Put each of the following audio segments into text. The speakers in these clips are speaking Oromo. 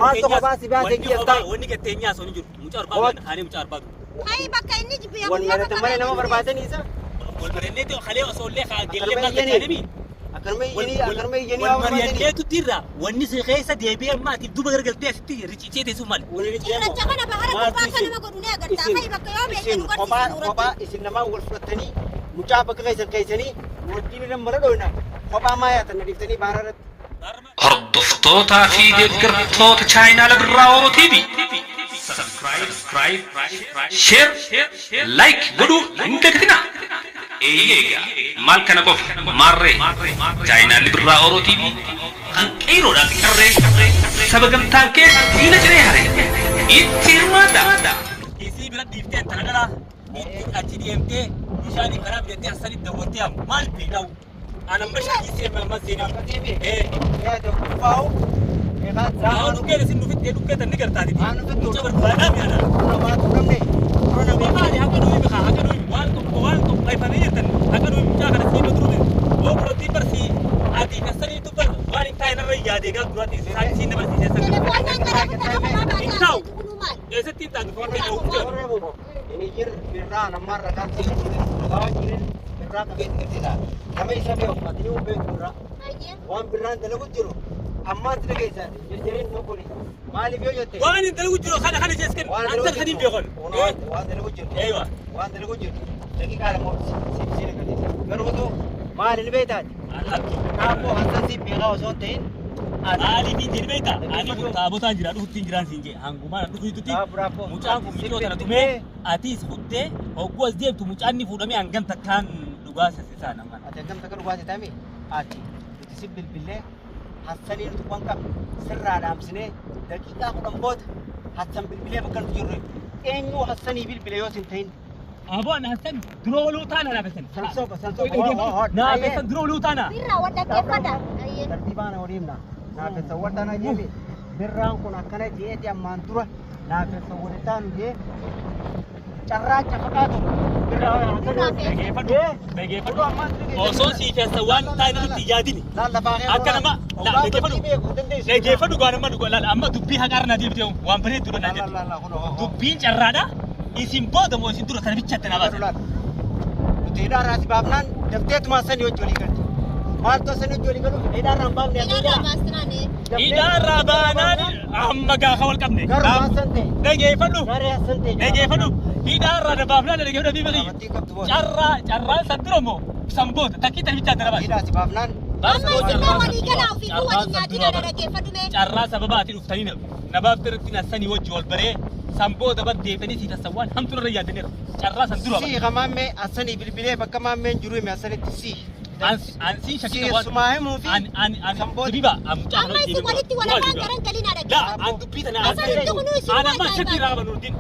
Maaltu kophaa si baasee kiyya taa'e? Wanni gatteenyaa osoo hin jiru. Mucaa arbaa kaanee mucaa arbaa. Ayi bakka inni jibbiya Wal mari'atan malee nama barbaadanii isa. Wal mari'annee kalee osoo illee gellee Akkanuma maal iyyanii. gatteenii. Akkanuma iyyanii akkanuma iyyanii Wal waa barbaadanii. mari'anneetu irraa wanni si keessa deebi'ee amma ati duuba gargaltee asitti ricicee teessuu maali? Cirracha kana bahara gubbaa akka nama godhu ni agarta. Ayi bakka yoo beekte nu Kophaa garsiisu kophaa nuuratti. isin namaa wal fudhattanii mucaa bakka keessan keessanii wajjin irra mara dhoyna. Kophaa maa yaatan na dhiiftanii baara irratti. Hordoftootaa fi deeggartoota chaayinaala Birraa Oromoo TV. Subscribe, share, like godhuu hin dagatinaa. Eeyyee egaa maal kana qofa maarree chaayinaalli Birraa Oromoo TV kan qeeroodhaan qarree saba gamtaan keessa diina ciree hare itti hirmaadha. Isii bira dhiiftee tana dhalaa itti achi deemtee bishaanii karaa bidattee asanitti dawwattee hamu maal beekamu? Ana amma shakkii seenaa amma seenaa. Yaa tokko faa'u. Egaa Haa zaa dhukkee isin dhufittee dhukkee tan ni gartaati. Haa nufitti. Mucaa barbaadaa mi'aana. Nama tuqamne. Maali akka nuyi bikaa akka nuyi waan tokko waan qopheeffamee jirtan akka nuyi mucaa kana sii badruu oo duratti barsii ati kasaniitu bar waan hin taane narra yaadee gaaf duraatti isaan siin nama siisee sana. Telefoonaan kana kana kophaa baasaa kunuu maali? Eessatti hin taatu foon keenya uffatu. Inni jir birraa namarra kan ta'e jirin birraa qabeetti qabsiisa. Nama isa beeku ati ni beeku birraa. Ayyee. Waan birraan dalagu jiru ammaatti dhageessa jirjiriin tokkoni. Maaliif yoo jette? Waan hin dalagu jiru kana kana jees kennu Waan anta dalagu kan hin jiru. beekon. Waan dalagu jiru. Eewa. Waan dalagu jiru. Daqiiqaa lama si agarsiisa. Garuu otoo maali ni beektaati? Kaaffoo hasan si beekaa osoo hin ta'in. Maaliif hin jedhi beektaa? Ani kun taabotaan jira dhufutti hin jiraan siin jee hangumaan dhufuutti mucaan kun micoo tana tumee atiis kuttee hogguu as deemtu mucaan ni fuudhamee hangam takkaan dhugaa sassisaan amma. Ati hangam takka dhugaa ta'e ati nuti si bilbilee hassanii nuti waan qabnu sirraa dhaamsinee daqiiqaa 10 booda hassan bilbilee bakka nuti jirru eenyu hassanii bilbile yoo sin ta'in. Aboo ana hassan dura oluu taana naaf hassan. Sansoba sansoba. Naaf hassan dura oluu taana. Birraa wal dhaggeeffadha. Ayyee. Tartiibaan waliin naaf hassan wartaana jeemi birraan kun akkana jeeti ammaan dura naaf hassan walitaanu jee carraacha fakkaatu birraa Dhageeffadhu. Dhageeffadhu. Osoo siif hassan waan taane nutti yaadini. Akka nama dhageeffadhu. Dhageeffadhu gaan amma dhugaa laala amma dubbii haqaarra na deebitee waan bareeddu dha naan jettu. Dubbiin carraadha. Isin booda moo isin dura kana bichaatti na baase. Nuti hidhaarraa si baafnaan dafteetuma sanii hojii walii galte. Maaltu sanii hojii walii galuuf hidhaarraa hin baafne Hidhaarraa baasnaan. Hidhaarraa baanaan amma gaafa wal qabne. Garuu hassan ta'e. Dhageeffadhu. Garee hassan ta'e. Dhageeffadhu. Hidhaarraa na baafnaan dhageeffadhu biyya kiyya. Amantii qabdu booda. Carraa carraan san dura moo san booda takkii tan bichaatti na baase. Hidhaa si baafnaan. Amma isin maa walii galaa ofiifuu waliin nyaatina dhaggeeffadhu mee. Carraa sababa ati dhuftanii na baafte irratti na sanii wajji wal baree san booda bar deebitanii siif hassan waan hamtuu irra yaadaniiru. Carraa san dura. Si maammee hassanii bilbilee bakka maammeen jiru hime hassanitti si. Ansiin shakkii Si waan. sumaa himuu fi An an an san booda. Diba an mucaa Amma isin walitti wal afaan garan galinaa La dhaggeeffadhu. an dubbii tana Hasan itti kunuu isin an amma waan shakkii irraa qaba Nuruddin.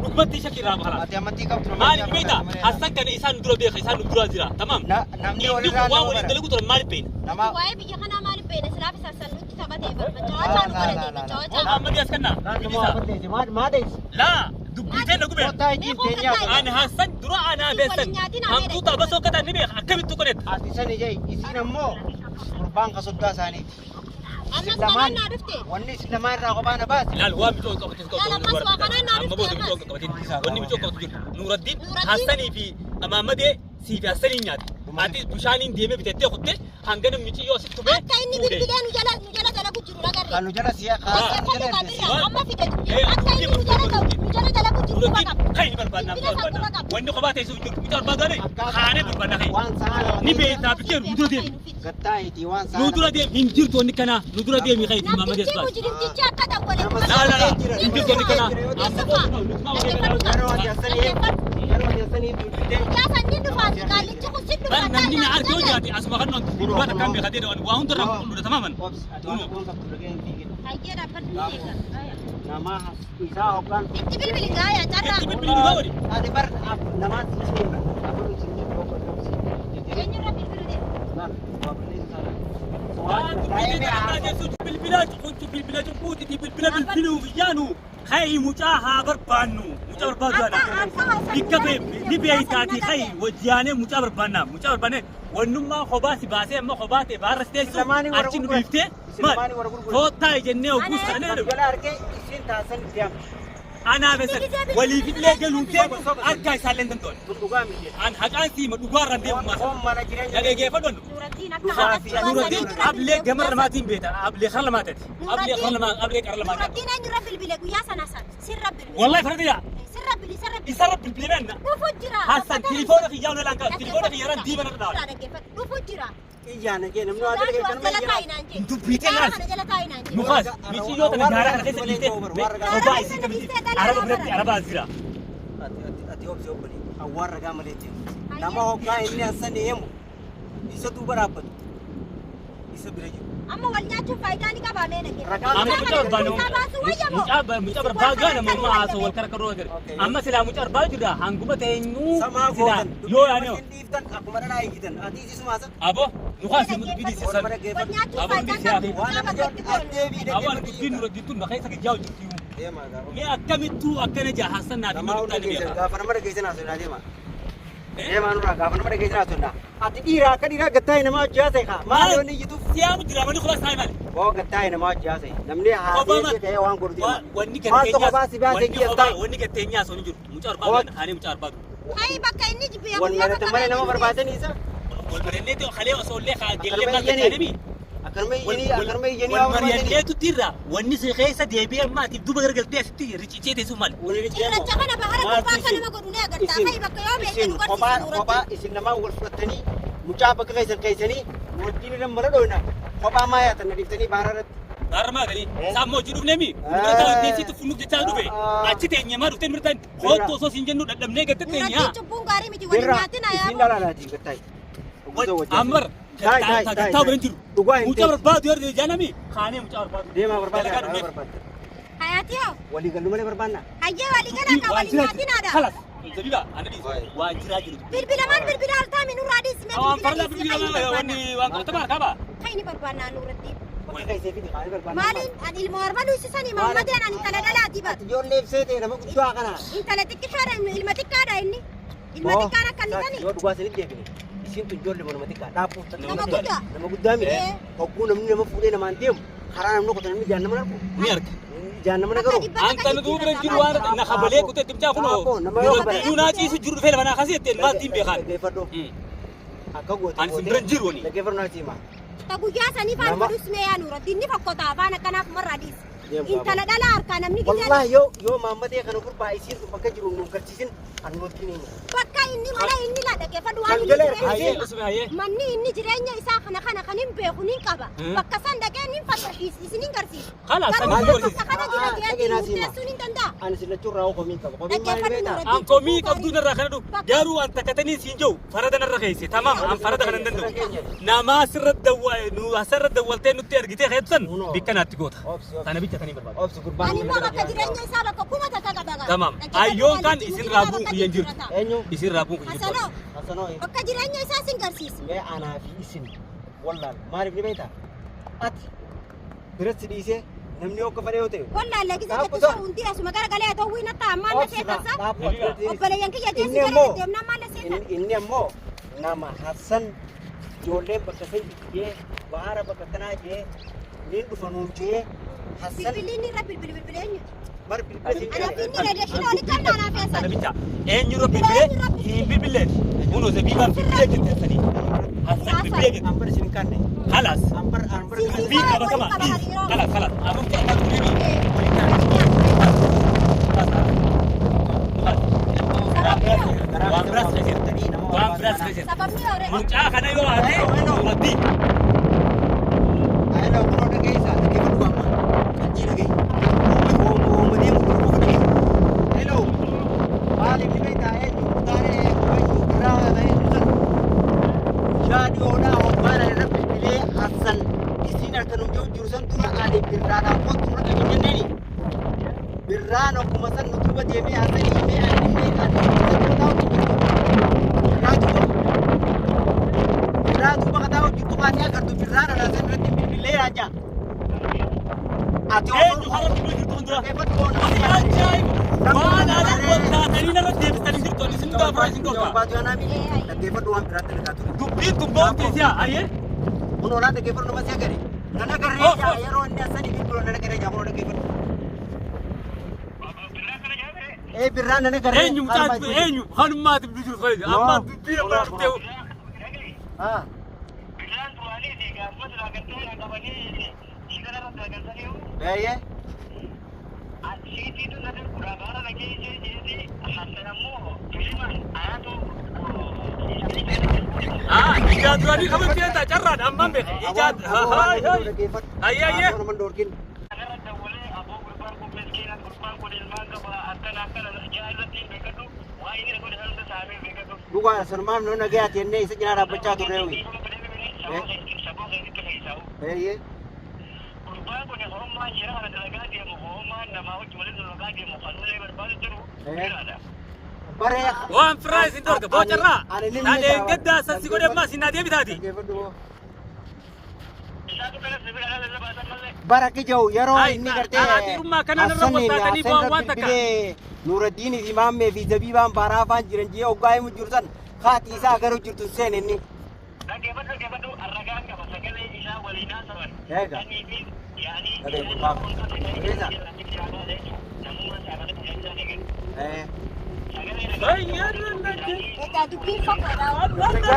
Dhugumatti shakkii irraa qaba kalaas. Ati amantii qabdu nama Maaliif beektaa? Hassan kana isaan dura beeka isaan dura jira. Tamaam. Namni Inni walirraa kun waan nama waliin bara. dalagu turan maaliif beekna? Nama Waa'ee biyya kanaa maaliif beekna silaaf isa san nutti taphatee machaawachaa nu godhate machaawachaa. Amma diyaas kanna. Maa deessi? Laa dubbii ta'e na gubee. Kottaa ijjiin teenyaa. Ani Hassan dura anaa beessan. Hamtuu taphasoo akka ta'an ni beeka akkamittu godhetta. Ati sani jee isiin ammoo gurbaan ka soddaa isaaniiti. Ammas kanaan naa dhufte. Wanni isin lamaan irraa kophaa na baase. Ilaal waan micoo qabatu Ilaal ammas waa kanaan naa Amma dhufte booda micoo ammas. qabate wanni micoo qabatu jiru. Nuuraddiin Nuuraddiin. Hassanii fi Amaamadee sii fi Hassaniin nyaate. Ati bishaaniin deemee bitattee kuttee hanga namni micciyoo asitti tumee Akka inni bilbilee nu jala nu jala dalagu jiru agarre. Kan nu jala si'a kaasa nu jala Dhaggeeffadhu kaa ergesi. birraa amma fide dubbii. Akka inni nu jala nu jala dalagu jiru quba Nuuraddiin qaba. kan inni barbaadna Bilbila san quba barbaadna. qaba. Wanni kophaa teessuu hin jiru. Micoo barbaadane kaanee barbaadna ka'e. Waan sa'a lama Ni beektaa bikkee nu dura deemi. Gattaayitii waan sa'a Nu dura deemi hin jirtu wanni kanaa nu dura deemi ka'e Amaamadee Namtichi as baase. mujrimtichi akka dawwale quba Laa laa laa qaba. hin jirtu wanni kanaa. Ni sufa. Dhaggeeffadhu kaa. Yeroo ati hassanii Dhaggeeffadhu. yeroo ati hassanii duudhitee Mucaa sanniin dhufaati qaallichi kun sin Ban dhufaa namni na argee jiraate asuma kan nuti gurbaa takkaan beekatee dha waa hundarraa qulqulluudha tamaaman. Obsi ati waan kun qabdu dhageen fiigin. Hayyee dhaabbadhu ni eega. Nama isaa hoggaan. Itti bilbili gaayaa carraa. Itti bilbili dhugaa wali. Ati bar namaan si seera. Afur isin jedhu obsi. Eenyurra bilbilu deema? Waan dubbii takkaa jechuun bilbila cuncu bilbila cuncuuti bilbila bilbiluu biyyaanu. Kai mucaa haa barbaannu. Mucaa barbaadu ana. Bikka ni beeytaati kai wajjaanee mucaa barbaanna. Mucaa barbaannee wannummaa kophaa si baasee amma kophaa ta'e baarra si teessu achi nu dhiiftee maal koottaa jennee hogguus taanee Jala harkee isin taasan itti hamu. Anaa beesan waliifillee galuun kee harkaa isaallee hin danda'an. Tun dhugaa miti. An haqaan siima dhugaarraan deemu maasa. Koon mana jireenya. Dhageeffadhu. Nuurattiin akka haadha Nuurattiin ablee gama lamaatiin beekta. Ablee kara lamaatati. Ablee kara lamaa ablee qara lamaatati. Nuurattiin eenyurra bilbile guyyaa sana san sirra bilbile. Wallahi farda yaa. Sirra bilbile sirra bilbile. Isarra bilbilee na. Dhufu jira. Hassan telefoona kiyyaa na lanka telefoona kiyyaa diiba na dhawa. Dhufu jira. Iyyaa na jee namni waa dalagee Jala kanuma taa'i iyyaa. naan jee. Dubbiitee laas. Kana jala taa'i naan jee. Nukaas miciyyoo tana gaaraa kana keessa dhiiftee kophaa isii kamitti araba biratti araba as jira. Ati obsi obbole awwaar ragaa malee deemu. Nama hoggaa inni Hassan eemu isa duuba dhaabbatu isa bira jiru. Amma wal nyaachuun faayidaa ni qabaa mee nagee. Ragaa Amma mucaa barbaadu mucaa mucaa barbaadu nama amma haasoo wal karkaroo jira. Amma silaa mucaa barbaadu jira hanguma teenyuu Samaa silaa gootan yoo yaane dhiiftan akkuma dhalaa eegitan ati isisuma haasa. abo nukaas dubbii dhiisisan. Wal nyaachuun Abo faayidaa dubbii qabu. Waan Mucaa nama bakka itti jedhu ati deebii Abo an dubbiin nurra dittuun maqaa isa gijjaa hojjetu. Deemaa gaafa. Mee akkamittuu akkana jaa Hassan naaf Namaa himuu hunda ni keessan beeka. gaafa nama dhageessan haasofnaa deema. Deemaa nurraa gaafa nama dhageessan haasofnaa. Ati dhiira akka dhiiraa gattaa'e nama hojii haasa'e kaa. Maal yoonni iyyituuf? Siyaamu jira manni kophaa isaa maali? Boo gattaa'e nama hojii haasa'e. Namni haasa'ee ta'ee waan godhu deema. Wanni Maaltu kophaa si baasee wanni kiyya kophaa taa'e? wanni gatteenyaa osoo hin jiru. Mucaa barbaadu kaanee mucaa barbaadu. Ayi bakka inni jibbiya Wal mari'atan malee nama barbaadanii isa. Wal mari'annee ta'e kalee osoo illee kaa gellee Akkanuma maal iyyanii. tajaajilami. Akkanuma iyyanii akkanuma iyyanii Wal waan barbaadanii. mari'anneetu irraa wanni si keessa deebi'ee ammaatiif duuba gargaltee asitti ricicee teessuu maali? Cirracha kana bahara gubbaa akka nama godhu ni agarta. Ayi bakka yoo beekte Isin nu kophaa garsiisu kophaa nuurattiin. isin namaa wal fudhatanii mucaa bakka keessan keessanii wajjin irra mara dhoyna kophaa maa yaatan na dhiiftanii baara irratti. Baarmaa galii saammoo hojii dhufnee mi? Mirga teessiitu funnuuf jechaa dhufe. Achi teenye maa dhuftee mirgaan hoottu osoo siin jennu dadhabnee gatte teenyaa. Nuurattiin cubbuun gaarii miti wal Birraa nyaatin isin ayaabu. dhalaalaati gattaa'e. Ammar gattaa bira hin jiru. Dhugaa hin Mucaa ta'e. barbaadu yoo jaanami kaanee mucaa barbaadu. Deemaa barbaada Dalagaa dalagaa dhufneef. barbaada. Hayaati hoo. Walii gallu malee barbaanna. Hayyee walii galaa kan wal nyaatin haadha. Kalas. Zabiba ana dhiis waan jiraa jiru. Bilbilamaan bilbila altaami nurraa dhiisne Waan bilbila farla dhiisne bilbila kan wanni inni barbaanna. waan qabatamaa qaba. Kan inni barbaanna nuurattiin. Bakka keessee fidi kaanii barbaanna. Maaliin ani ilma warma duusisanii mammadeen ani intala dhalaati bar. Ati ijoollee ibsee ta'e nama guddaa kana. Intala xiqqishaadha ilma xiqqaadha inni. Ilma xiqqaan akka inni tani. Yoo dhugaa isinitti deebine isin tun ijoollee manuma xiqqaa dhaabbuuf tatte. Nama guddaa. Nama guddaa miti. Eh. Hogguu namni nama fuudhee namaan deemu karaa namni qotu namni ijaan nama argu. Ni arga. Ijaan nama nagaru. Anta nu duuba bira jiru waan na kabalee kutee timcaa kunoo. Nuurattiin naa ciisu jiru dhufee lafa naa kasii jetteen maal tiin beekaan. Dhaggeeffadhu. Akka goote. Ani sin bira hin jiru wani. Dhaggeeffadhu naa siima. Ta guyyaa sanii faan Nama- godhus mee yaa nuurattiin ni fokkota afaan akkanaaf marraa dhiis. Deemu Intala dhalaa harkaa namni gizee Wallahi yoo yoo maammadee kana gurbaa isiin tun bakka jiru nu garsiisin ani wajjin hin. bakka inni mana inni laa dhaggeeffadhu waan Kan inni jala jireenya Hayyee usme hayyee. manni inni jireenya isaa kana kana kan hin beeku nin qaba. Bakka san dhaqee nin fakkasiis isin hin garsiisu. Kalaas Garuu san bakka garsiisu. kana jira Ah, jeetii dhaqee naa siima. murteessuun hin danda'a. Ani sin lachuu irraa komii qaba. Komiin maal Dhaggeeffadhu beektaa? nuurattiin. An komii qabduu narraa kana dhufu garuu an takkatanii siin jiru farada narra keesse tamaam an farada kana hin danda'u. Namaa sirra dawwa nu asirra dawwaltee nutti argitee keessa bikka naatti goota. Obsi obsi. Tana bicha tanii barbaada. Obsi gurbaan. Ani immoo bakka jireenya isaa bakka kuma takka qaba. Tamaam. Ayyoon kan isin raabuun kiyyan jirtu. Eenyu? Isin raabuun kiyyan jirtu. Hasanoo Hasanoo. bakka jireenya isaa sin garsiisa. Mee anaa fi isin wallaal maaliif ni beektaa? Ati biratti dhiisee namni hogga fedhe yoo ta'e. Wallaalle gisa Dhaabbu jettu isaa. hundi asuma garagalee haa ta'uu hin ta'a ammaan na Obsi seetansa. dhaabbu ati biratti dhiisi. Obboleeyyan kiyya Inni jeesi gara ammoo- deemnaan maal na seetan. Inni ammoo nama Hassan ijoolleen bakka san jee bahara bakka kanaa jee niin dhufa nuun jee Hassan Bilbilli inni irra bilbili bilbili eenyuti? bar bilbila siin Anaa fi inni reedeeshinii olitti kan naanaa Tana feesan. bicha eenyurra bilbilee hin bilbileen kunoo zabiibaan bilbilee jirti Hassanii. Hassan bilbilee jirti. Ambar isin kanne Kalaas. ambar ambar Si- si- Dubbii qabatama. Kalaas kalaas. Amma mucaa barbaadu deebii. Waan biraas keessa. Waan biraas keessa. Sababni hoore. Mucaa kana yoo haate nuuratti. Ayla kunoo dhageessa dhaggeeffadhu amma qaccii dhagee uuma deemu kun qofa dhagee hello maaliif ni beektaa eenyu kutaalee eenyu biraa eenyu san guyyaa dhiyoodhaa hoggaan ani irra bilbilee Hassan isiin harka nu jiru jiru san dura ani birraadhaan kottu nurra qabi jenneeni birraan okkuma san nu duuba deemee Hassan himee ani himee ani san dura taa'u jirtu birraa duuba birraa duuba ka taa'u jirtu kaatee agartu birraan alaa san irratti bilbilee raajaa. Ati Eenyu har'a dubbee jirtu kun dura? Ani ajaa'iba! Waan alaa wal taatanii narra deebistanii jirtu ani isin gaafa isin dhorka. Dhaggeeffadhu waan biraatti dhagaa ture. Dubbiin tun boonti si'a ayyee. Kun olaa dhaggeeffadhu nama si agarre. Nan agarree Of, jaa of. yeroo inni asanii bilbilu nan agarree jaa kun dhaggeeffadhu. Ee birraa nan agarree. Eenyu mucaan eenyu hanummaati bilbilu jiru amma dubbii nama dhuftee. Haa. Eeyyee. Ah, ijaa duraanii kaman feeta carraan ammaan beeka. Ijaa haay haay. Ayyee ayyee. Nama dhorkin. Dhugaa sanumaaf nu nagayaa jennee isa cinaa dhaabbachaa turre ho'i. Eeyyee. Baree. Waan firaa isin dhorka boocarraa. Ani limni Dhaleen gaddaa san si godhe ammaa sinaa deebitaati. Bara kijau yeroo Ai, inni gartee dhiirummaa kanaan irra Hassaniin- waltaatanii Hassan bu'aan waan irra takka. bilbilee Nuuraddiinii fi Maammee fi Zabiibaan baaraa afaan jiran jee hoggaa himu jiru san haati isaa garuu jirtu hin seene inni. Eega. Eh. Egaa dubbiin fagoodha.